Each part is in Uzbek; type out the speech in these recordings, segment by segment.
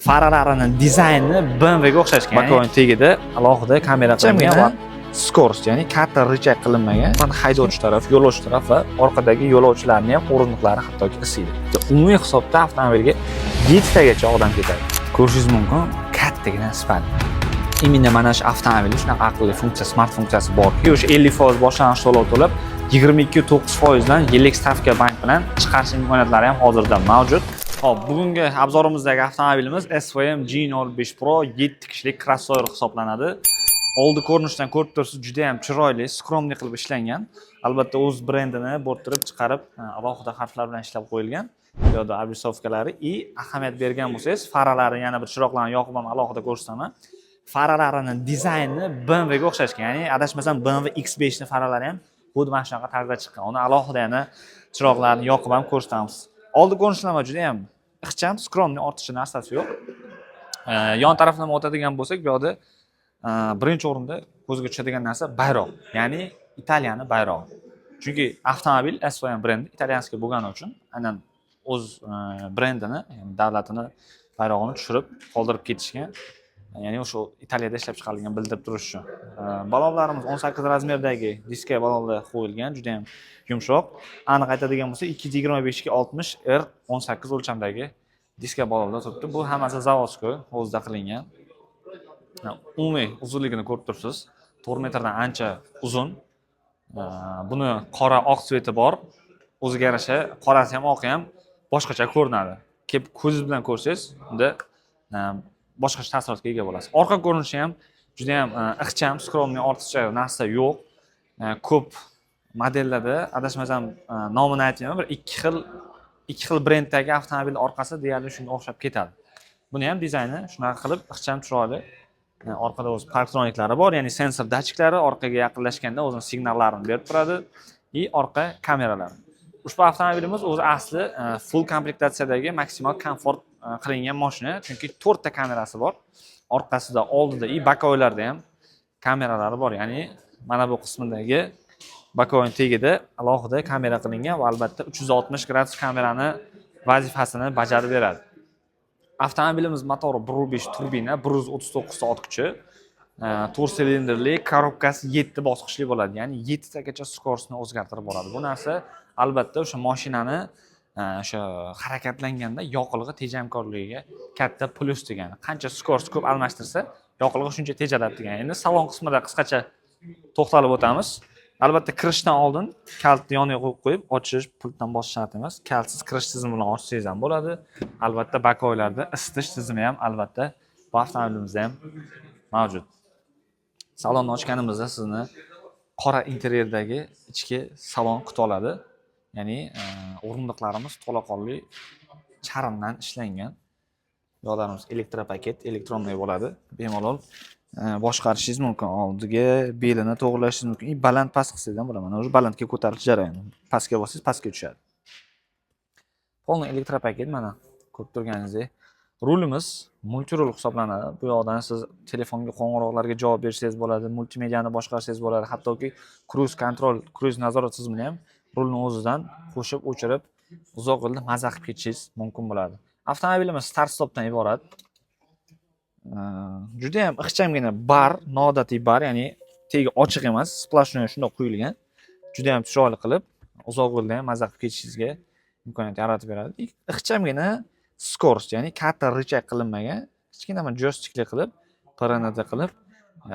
Faralarini dizayni BMWga o'xshashgan. Боковой tagida alohida kamera qilingan va скорость, ya'ni katta рычаг qilinmagan. Mana haydovchi taraf, yo'lovchi taraf va orqadagi yo'lovchilarni ham o'rindiqlari hattoki isiydi. Umumiy hisobda avtomobilga yettitagacha odam ketadi. Ko'rishingiz mumkin, kattagina sifat. Именно mana shu avtomobilda shunaqa aqlli funksiya, smart funksiyasi borki, o'sha 50% boshlang'ich to'lov to'lab, 22,9%dan yillik stavka bank bilan chiqarish imkoniyatlari ham hozirda mavjud. Xo'p, bugungi обзор imizdagi avtomobilimiz SVM G05 Pro 7 kishilik crossover hisoblanadi. Oldi ko'rinishdan ko'rib turibsiz, juda ham chiroyli, скромный qilib ishlangan. Albatta, o'z brendini bo'rttirib chiqarib, alohida harflar bilan ishlab qo'yilgan. Bu yoqda обрисовка lari и ahamiyat bergan bo'lsangiz, faralari, yana bir chiroqlarni yoqib ham alohida ko'rsataman. Faralarini dizayni BMWga o'xshashgan. Ya'ni adashmasam, BMW X5 ni faralari ham xuddi mana shunaqa tarzda chiqqan. Uni alohida yana chiroqlarni yoqib ham ko'rsatamiz. Oldi ko'rinishlar juda ham ixcham, скромный, ortiqcha narsasi yo'q. Yon tarafdan o'tadigan bo'lsak, bu yoqda birinchi o'rinda ko'zga tushadigan narsa bayroq, ya'ni Italiyani bayrog'i. Chunki avtomobil SVM brendi итальянский bo'lgani uchun aynan o'z brendini, ya'ni davlatini bayrog'ini tushirib qoldirib ketishgan. Ya'ni o'sha Italiyada ishlab chiqarilgan bildirib turish uchun. Balonlarimiz 18 razmerdagi diska balonlar qo'yilgan, juda ham yumshoq. Aniq aytadigan bo'lsak, 225 ga 60 R 18 o'lchamdagi diska balonlar turibdi. Bu hammasi заводской, o'zida qilingan. Umumiy uzunligini ko'rib turibsiz. 4 metrdan ancha uzun. Buni qora, oq цвет i bor. O'ziga yarasha qorasi ham, oqi ham boshqacha ko'rinadi. Kelib ko'zingiz bilan ko'rsangiz, unda boshqacha taassurotga ega bo'lasiz. Orqa ko'rinishi ham juda ham ixcham, скромный, ortiqcha narsa yo'q. Ko'p modellarda, adashmasam, nomini aytmayman, bir ikki xil brenddagi avtomobil orqasi deyarli shunga o'xshab ketadi. Buni ham dizayni shunaqa qilib ixcham, chiroyli. Orqada o'zi parktroniklari bor, ya'ni sensor datchiklari orqaga yaqinlashganda o'zini signallarini berib turadi и orqa kameralari. Ushbu avtomobilimiz o'zi asli full komplektatsiyadagi maksimal komfort qilingan mashina, chunki to'rtta kamerasi bor. Orqasida, oldida и боковой larda ham kameralari bor. Ya'ni mana bu qismidagi боковой tagida alohida kamera qilingan va albatta 360 gradus kamerani vazifasini bajarib beradi. Avtomobilimiz motori 1.5 turbina, 139 ta ot kuchi, to'rt silindrli, korobkasi 7 bosqichli bo'ladi. Ya'ni 7 tagacha скорость ni o'zgartirib boradi. Bu narsa albatta o'sha mashinani o'sha harakatlanganda yoqilg'i tejamkorligiga katta plyus degani. Qancha скорость ko'p almashtirsa, yoqilg'i shuncha tejaladi degani. Endi salon qismida qisqacha to'xtalib o'tamiz. Albatta, kirishdan oldin kalitni yoniga qo'yib qo'yib ochish, pultdan bosish shart emas. Kalitsiz kirish tizimi bilan ochsangiz ham bo'ladi. Albatta, боковой larda isitish tizimi ham albatta bu avtomobilimizda ham mavjud. Salonni ochganimizda sizni qora interyerdagi ichki salon kutib oladi. Ya'ni o'rindiqlarimiz to'laqonli charmdan ishlangan. Bu yoqlarimiz электропакет, электронный bo'ladi. Bemalol boshqarishingiz mumkin. Oldiga belini to'g'irlashingiz mumkin. И baland past qilsangiz ham bo'ladi. Mana уже balandga ko'tarilish jarayoni. Pastga bossangiz, pastga tushadi. Полный электропакет, mana ko'rib turganingizdek. Rulimiz multirul hisoblanadi. Bu yoqdan siz telefonga qo'ng'iroqlarga javob bersangiz bo'ladi, multimediani boshqarsangiz bo'ladi, hattoki круиз контроль, kruiz nazorat tizimini ham rulni o'zidan qo'shib, o'chirib, uzoq yo'lda maza qilib ketishingiz mumkin bo'ladi. Avtomobilimiz start stopdan iborat. Juda ham ixchamgina bar, noodatiy bar, ya'ni tegi ochiq emas, сплошной shundoq quyilgan. Juda ham chiroyli qilib, uzoq yo'lda ham maza qilib ketishingizga imkoniyat yaratib beradi. И ixchamgina скорость, ya'ni katta рычаг qilinmagan, kichkina mana joystikli qilib, PRND qilib,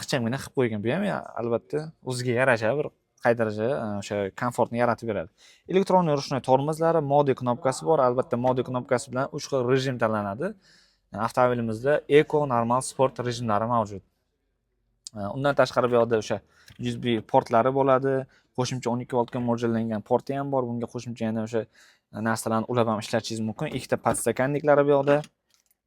ixchamgina qilib qo'ygan. Bu ham albatta o'ziga yarasha bir qay daraja o'sha komfortni yaratib beradi. Электронный ручной tormozlari, mode knopkasi bor. Albatta, mode knopkasi bilan uch xil rejim tanlanadi. Avtomobilimizda eko, normal, sport rejimlari mavjud. Undan tashqari bu yoqda o'sha USB portlari bo'ladi. Qo'shimcha 12 voltga mo'ljallangan porti ham bor. Bunga qo'shimcha yana o'sha narsalarni ulab ham ishlatishingiz mumkin. Ikkita подстаканник lari bu yoqda.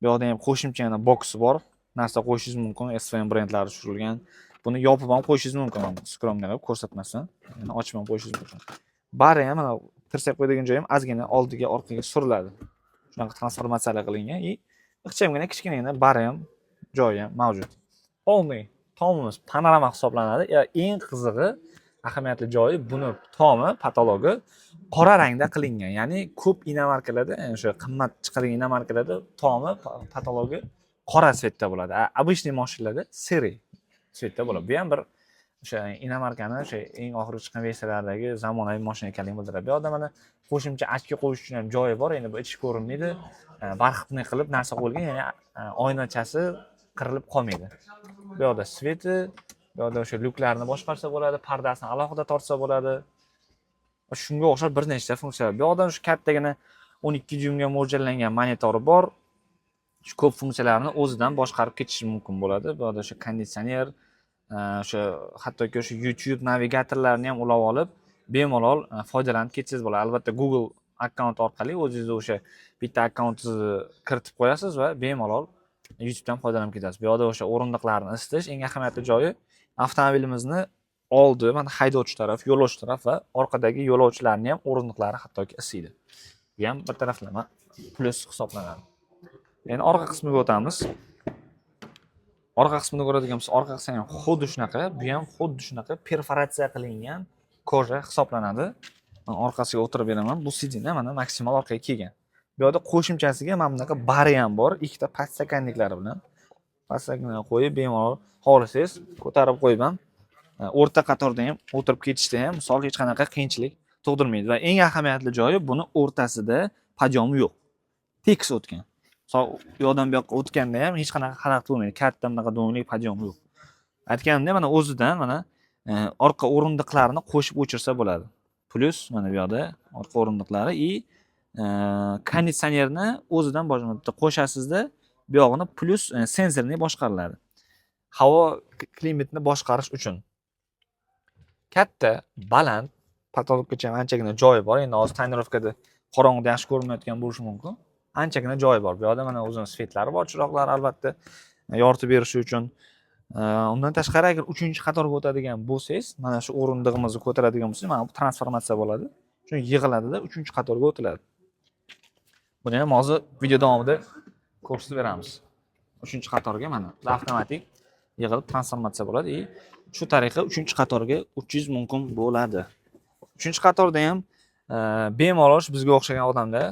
Bu yoqda ham qo'shimcha yana boksi bor. Narsa qo'yishingiz mumkin. SVM brendlari tushirilgan. Buni yopib ham qo'yishingiz mumkin. Скромный qilib ko'rsatmasdan, ya'ni ochib ham qo'yishingiz mumkin. Bari ham mana tirsak qo'yadigan joyi ham ozgina oldiga, orqaga suriladi. Shunaqa transformatsiyalar qilingan и ixchamgina, kichkinagina bari ham joyi ham mavjud. Полный tomimiz panorama hisoblanadi. Eng qizig'i Ahamiyatli joyi, buni tomi, потолок i qora rangda qilingan. Ya'ni ko'p иномарка larda, o'sha qimmat chiqadigan иномарка larda tomi, потолок i qora цвет da bo'ladi. Обычный mashinalarda серый цвет da bo'ladi. Bu ham bir o'sha иномарка ni o'sha eng oxirgi chiqqan versiyalardagi zamonaviy mashina ekanligini bildiradi. Bu yoqda mana qo'shimcha очки qo'yish uchun ham joyi bor. Endi bu ichi ko'rinmaydi. Бархатный qilib narsa qo'yilgan, ya'ni oynachasi qirilib qolmaydi. Bu yoqda свет i, bu yoqda o'sha lyuklarni boshqarsa bo'ladi, pardasini alohida tortsa bo'ladi. Va shunga o'xshab bir nechta funksiyalar. Bu yoqdan shu kattagina 12 dyuymga mo'ljallangan monitori bor. Shu ko'p funksiyalarni o'zidan boshqarib ketish mumkin bo'ladi. Bu yoqda o'sha konditsioner, o'sha hattoki o'sha YouTube navigatorlarini ham ulab olib, bemalol foydalanib ketsangiz bo'ladi. Albatta Google akkaunt orqali o'zingizni o'sha bitta akkauntingizni kiritib qo'yasiz va bemalol YouTubedan foydalanib ketasiz. Bu yoqda o'sha o'rindiqlarni isitish, eng ahamiyatli joyi, avtomobilimizni oldi, mana haydovchi taraf, yo'lovchi taraf va orqadagi yo'lovchilarni ham o'rindiqlari hattoki isiydi. Bu ham bir taraflama plyus hisoblanadi. Endi orqa qismiga o'tamiz. Orqa qismini ko'radigan bo'lsak, orqa qismi ham xuddi shunaqa, bu ham xuddi shunaqa perforatsiya qilingan кожа hisoblanadi. Men orqasiga o'tirib beraman. Bu сиденье mana maksimal orqaga kelgan. Bu yoqda qo'shimchasiga mana bunaqa bari ham bor, ikkita подстаканник lari bilan. Подстаканник qo'yib bemalol xohlasangiz ko'tarib qo'yib ham o'rta qatorda ham o'tirib ketishda ham misol hech qanaqa qiyinchilik tug'dirmaydi. Va eng ahamiyatli joyi, buni o'rtasida подъём i yo'q. Tekis o'tgan. Misol u yoqdan bu yoqqa o'tganda ham hech qanaqa xalaqit bo'lmaydi. Katta bunaqa do'nglik подъём yo'q. Aytganimdek, mana o'zidan mana orqa o'rindiqlarni qo'shib o'chirsa bo'ladi. Plyus mana bu yoqda orqa o'rindiqlari и konditsionerni o'zidan bitta qo'shasizda, bu yog'ini plyus сенсорный boshqariladi. Havo klimatni boshqarish uchun. Katta, baland, потолок gacha ham anchagina joyi bor. Endi hozir тонировка da qorong'uda yaxshi ko'rinmayotgan bo'lishi mumkin. Anchagina joyi bor. Bu yoqda mana o'zini свет lari bor, chiroqlari albatta yoritib berishi uchun. Undan tashqari, agar uchinchi qatorga o'tadigan bo'lsangiz, mana shu o'rindig'imizni ko'taradigan bo'lsangiz, mana bu transformatsiya bo'ladi. Shuni yig'iladida uchinchi qatorga o'tiladi. Buni ham hozir video davomida ko'rsatib beramiz. Uchinchi qatorga mana avtomatik yig'ilib transformatsiya bo'ladi и shu tariqa uchinchi qatorga o'tishingiz mumkin bo'ladi. Uchinchi qatorda ham bemalol shu bizga o'xshagan odamlar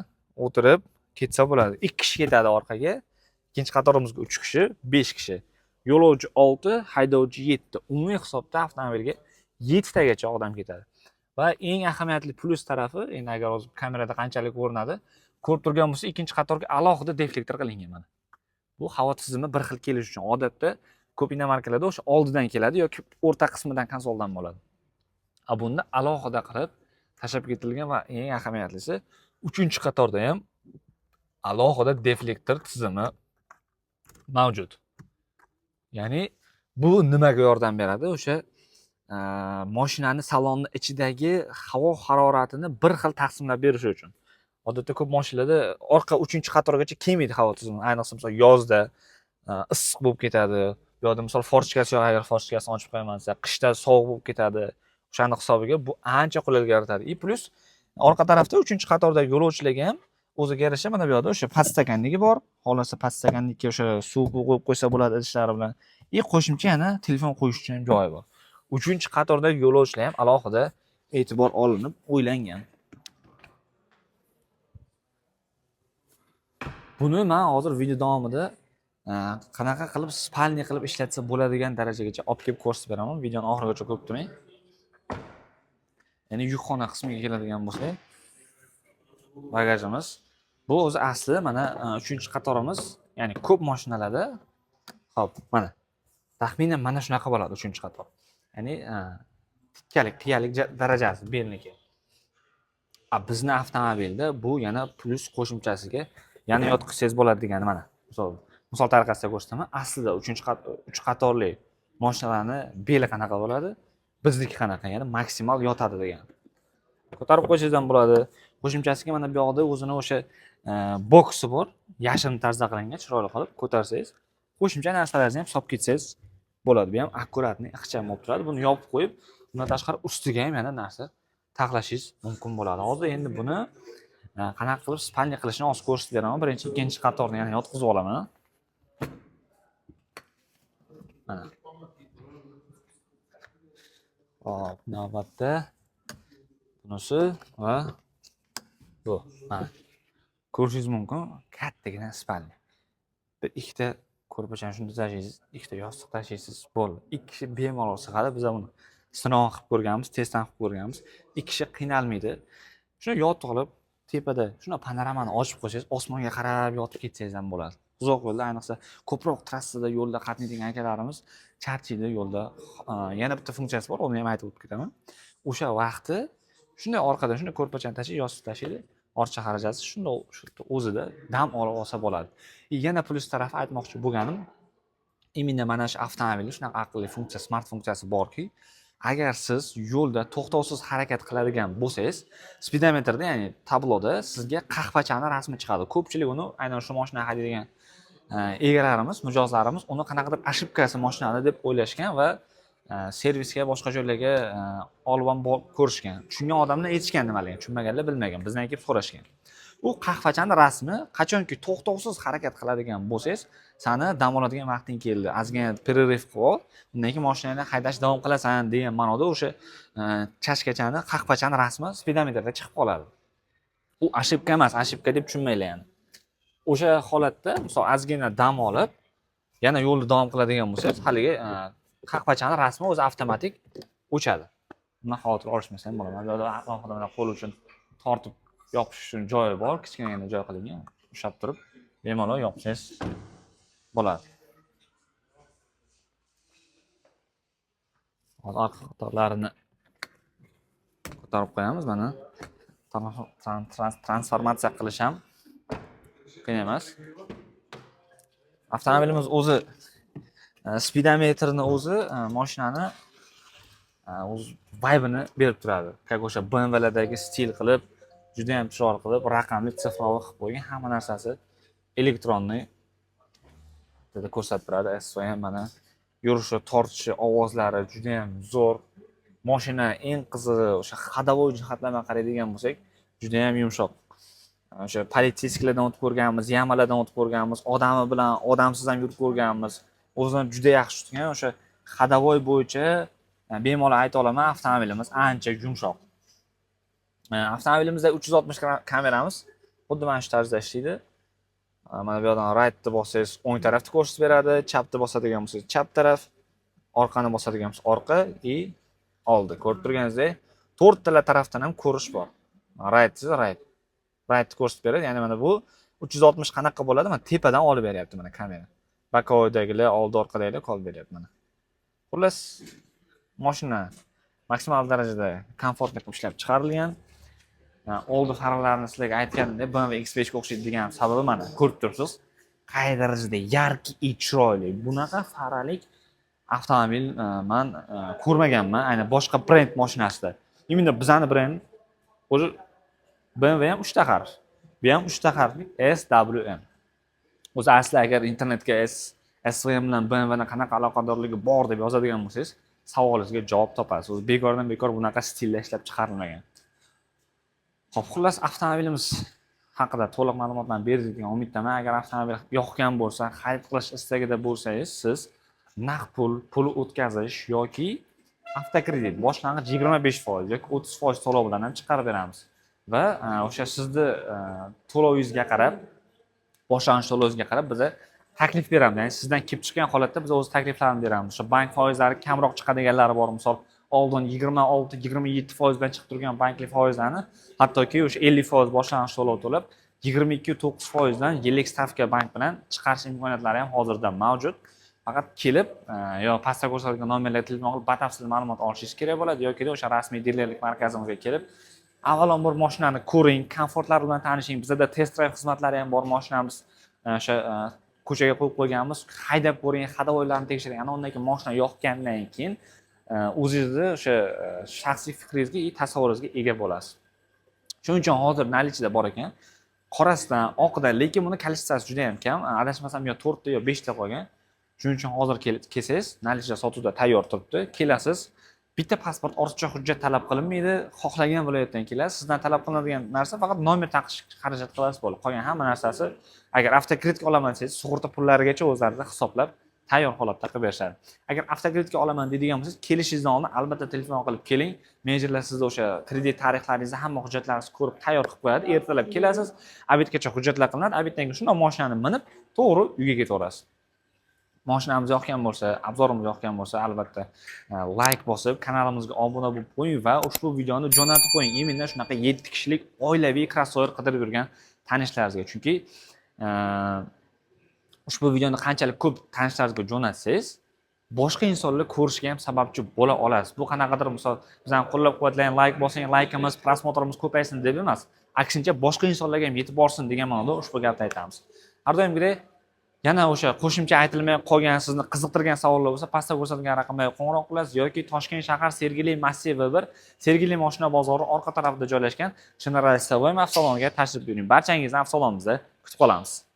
o'tirib ketsa bo'ladi. 2 kishi ketadi orqaga. Ikkinchi qatorimizga 3 kishi, 5 kishi. Yo'lovchi 6, haydovchi 7. Umumiy hisobda avtomobilga 7 tagacha odam ketadi. Va eng ahamiyatli plyus tarafi, endi agar hozir kamerada qanchalik ko'rinadi, ko'rib turgan bo'lsa, ikkinchi qatorga alohida deflektor qilingan mana. Bu havo tizimi bir xil kelishi uchun. Odatda ko'p иномарка larda o'sha oldidan keladi yoki o'rta qismidan, konsoldan bo'ladi. A bunda alohida qilib tashlab ketilgan va eng ahamiyatlisi, uchinchi qatorda ham alohida deflektor tizimi mavjud. Ya'ni bu nimaga yordam beradi? O'sha mashinani salonni ichidagi havo haroratini bir xil taqsimlab berishi uchun. Odatda ko'p mashinalarda orqa uchinchi qatorgacha kelmaydi havo tizimi. Ayniqsa misol yozda issiq bo'lib ketadi. Bu yoqda misol форточка si yo'q, agar форточка sini ochib qo'yaman desa, qishda sovuq bo'lib ketadi. O'shani hisobiga bu ancha qulaylik yaratadi. И plyus orqa tarafda uchinchi qatordagi yo'lovchilarga ham o'ziga yarasha mana bu yoqda o'sha подстаканник i bor. Xohlasa подстаканник ka o'sha suv qo'yib qo'ysa bo'ladi idishlari bilan. И qo'shimcha yana telefon qo'yish uchun ham joyi bor. Uchinchi qatordagi yo'lovchilar ham alohida e'tibor olinib o'ylangan. Buni men hozir video davomida qanaqa qilib спальня qilib ishlatsa bo'ladigan darajagacha olib kelib ko'rsatib beraman. Videoni oxirigacha ko'rib turing. Ya'ni yukxona qismiga keladigan bo'lsak, bagajimiz. Bu o'zi asli mana uchinchi qatorimiz, ya'ni ko'p mashinalarda, hop, mana taxminan mana shunaqa bo'ladi uchinchi qator. Ya'ni tikkalik, qiyalik darajasi belniki. A bizni avtomobilda bu yana plyus qo'shimchasiga yana yotqizsangiz bo'ladi degani mana. Misol tariqasida ko'rsataman. Aslida uch qatorli mashinalarni beli qanaqa bo'ladi? Bizniki qanaqa? Ya'ni maksimal yotadi degan. Ko'tarib qo'ysangiz ham bo'ladi. Qo'shimchasiga mana bu yoqda o'zini o'sha boksi bor, yashirin tarzda qilingan, chiroyli qilib ko'tarsangiz, qo'shimcha narsalarni ham solib ketsangiz bo'ladi. Bu ham аккуратный, ixcham bo'lib turadi. Buni yopib qo'yib, undan tashqari ustiga ham yana narsa taxlashingiz mumkin bo'ladi. Hozir endi buni qanaqa qilib спальня qilishini hozir ko'rsatib beraman. Birinchi ikkinchi qatorni yana yotqizib olaman. Mana. Hop, navbatda bunisi va bu. Mana, ko'rishingiz mumkin, kattagina спальня. Bir ikkita ko'rpachani shunda tashlaysiz, ikkita yostiq tashlaysiz, bo'ldi. Ikki kishi bemalol sig'adi. Biz buni sinov qilib ko'rganmiz, testdan qilib ko'rganmiz. Ikki kishi qiynalmaydi. Shuni yotib olib, tepada shuna panoramani ochib qo'ysangiz, osmonga qarab yotib ketsangiz ham bo'ladi. Uzoq yo'lda, ayniqsa ko'proq trassada, yo'lda qatnaydigan akalarimiz charchaydi yo'lda. Yana bitta funksiyasi bor, uni ham aytib o'tib ketaman. O'sha vaqti shunday orqadan shunday ko'rpachani tashlaydi, yostiq tashlaydi, ortiqcha xarajatsi shunday shu yerda o'zida dam olib olsa bo'ladi. И yana plyus tarafi aytmoqchi bo'lganim, именно mana shu avtomobilda shunaqa aqlli funksiya, smart funksiyasi borki, agar siz yo'lda to'xtovsiz harakat qiladigan bo'lsangiz, spidometrda, ya'ni tabloda sizga qahvachani rasmi chiqadi. Ko'pchilik uni, aynan shu mashina haydaydigan egalarimiz, mijozlarimiz uni qanaqadir ошибка si mashinani deb o'ylashgan va servisga, boshqa joylarga olib ham borib ko'rishgan. Tushungan odamlar aytishgan nimaligini, tushunmaganlar bilmagan, bizdan kelib so'rashgan. U qahvachani rasmi qachonki to'xtovsiz harakat qiladigan bo'lsangiz, sani dam oladigan vaqting keldi, ozgina перерыв qilib ol, undan keyin mashinangni haydashni davom qilasan degan ma'noda o'sha chashkachani, qahvachani rasmi spidometrda chiqib qoladi. U ошибка emas, ошибка deb tushunmanglar. Ya'ni o'sha holatda, misol, ozgina dam olib, yana yo'lni davom qiladigan bo'lsangiz, haligi qahvachani rasmi o'zi avtomatik o'chadi. Undan xavotir olishmasa ham bo'ladi. Bu yerda alohida mana qo'l uchun tortib yopish uchun joyi bor, kichkinagina joy qilingan, ushlab turib bemalol yopsangiz bo'ladi. Hozir orqa qatorlarini ko'tarib qo'yamiz. Mana, transformatsiya qilish ham qiyin emas. Avtomobilimiz o'zi, spidometrni o'zi mashinani o'z vibe'ini berib turadi. Как o'sha BMWlardagi stil qilib, juda ham chiroyli qilib, raqamli, цифровой qilib qo'ygan, hamma narsasi электронный ko'rsatib turadi. SVM, mana, yurishi, tortishi, ovozlari juda ham zo'r. Mashina, eng qizig'i, o'sha ходовой jihatdan qaraydigan bo'lsak, juda ham yumshoq. O'sha полицейский lardan o'tib ko'rganmiz, яма lardan o'tib ko'rganmiz, odami bilan, odamsiz ham yurib ko'rganmiz. O'zini juda yaxshi tutgan. O'sha ходовой bo'yicha bemalol ayta olaman, avtomobilimiz ancha yumshoq. Avtomobilimizda 360 kameramiz xuddi mana shu tarzda ishlaydi. Mana bu yoqdan rightni bossangiz, o'ng tarafni ko'rsatib beradi, chapni bosadigan bo'lsangiz, chap taraf, orqani bosadigan bo'lsangiz, orqa и oldi. Ko'rib turganingizdek, to'rttala tarafdan ham ko'rish bor. Right desa, right. Rightni ko'rsatib beradi. Ya'ni mana bu 360 qanaqa bo'ladi? Mana, tepadan olib beryapti mana kamera. Боковой dagilar, oldi, orqadagilar olib beryapti mana. Xullas, mashina maksimal darajada komfortli qilib ishlab chiqarilgan. Oldi faralarini sizlarga aytganimdek, BMW X5 ga o'xshaydi degan sababi, mana, ko'rib turibsiz. Qay darajada яркий и chiroyli. Bunaqa faralik avtomobil man ko'rmaganman, aynan boshqa brend mashinasida. Именно bizani brend o'zi BMW ham uchta harf. Bu ham uchta harfli SWM. O'zi asli agar internetga SWM bilan BMWni qanaqa aloqadorligi bor deb yozadigan bo'lsangiz, savolingizga javob topasiz. O'zi bekordan bekor bunaqa stilda ishlab chiqarilmagan. Xo'p, xullas, avtomobilimiz haqida to'liq ma'lumotlarni berdik degan umiddaman. Agar avtomobil yoqgan bo'lsa, xarid qilish istagida bo'lsangiz, siz naqd pul, pul o'tkazish yoki avtokredit boshlang'ich 25% yoki 30% to'lov bilan ham chiqarib beramiz. Va o'sha sizni to'lovingizga qarab, boshlang'ich to'lovingizga qarab biza taklif beramiz. Ya'ni sizdan kelib chiqqan holatda biz o'z takliflarni beramiz. O'sha bank foizlari kamroq chiqadiganlari bor. Misol, oldin 26, 27% bilan chiqib turgan bankli foizlarni hattoki o'sha 50% boshlang'ich to'lov to'lab, 22,9% dan yillik stavka bank bilan chiqarish imkoniyatlari ham hozirda mavjud. Faqat kelib yo pastda ko'rsatilgan nomerlarga telefon qilib batafsil ma'lumot olishingiz kerak bo'ladi yoki o'sha rasmiy dilerlik markazimizga kelib, avvalambor mashinani ko'ring, komfortlari bilan tanishing. Bizada test drive xizmatlari ham bor, mashinamiz o'sha ko'chaga qo'yib qo'yganmiz, haydab ko'ring, ходовой larni tekshiring. Ana undan keyin mashina yoqgandan keyin o'zingizni o'sha shaxsiy fikringizga и tasavvuringizga ega bo'lasiz. Shuning uchun hozir наличие da bor ekan, qorasidan, oqidan, lekin buni количество si juda yam kam, adashmasam, yo to'rtta, yo beshta qolgan. Shuning uchun hozir kelsangiz, наличие sotuvda tayyor turibdi, kelasiz, bitta pasport, ortiqcha hujjat talab qilinmaydi, xohlagan viloyatdan kelasiz. Sizdan talab qilinadigan narsa faqat nomer taqish xarajat qilasiz, bo'ldi. Qolgan hamma narsasi, agar avtokreditga olaman desangiz, sug'urta pullarigacha o'zlarida hisoblab Tayyor holatda qilib berishadi. Agar avtokreditga olaman deydigan bo'lsangiz, kelishingizdan oldin albatta telefon qilib keling. Menejerlar sizni o'sha kredit tarixlaringizni, hamma hujjatlaringizni ko'rib, tayyor qilib qo'yadi. Ertalab kelasiz, обед gacha hujjatlar qilinadi. Обед dan keyin shundoq mashinani minib, to'g'ri uyga ketaverasiz. Mashinamiz yoqgan bo'lsa, обзор imiz yoqgan bo'lsa, albatta layk bosib, kanalimizga obuna bo'lib qo'ying va ushbu videoni jo'natib qo'ying. Именно shunaqa 7 kishilik oilaviy crossover qidirib yurgan tanishlaringizga. Chunki ushbu videoni qanchalik ko'p tanishlaringizga jo'natsangiz, boshqa insonlar ko'rishiga ham sababchi bo'la olasiz. Bu qanaqadir, misol, bizani qo'llab-quvvatlang, layk bosing, laykimiz, просмотр imiz ko'paysin deb emas. Aksincha, boshqa insonlarga ham yetib borsin degan ma'noda ushbu gapni aytamiz. Har doimgidek, yana o'sha qo'shimcha aytilmay qolgan, sizni qiziqtirgan savollar bo'lsa, pastda ko'rsatilgan raqamlarga qo'ng'iroq qilasiz yoki Toshkent shahar, Sergeli massivi 1, Sergeli moshina bozori orqa tarafida joylashgan General SVM avtosaloniga tashrif buyuring. Barchangizni avtosalonimizda kutib qolamiz.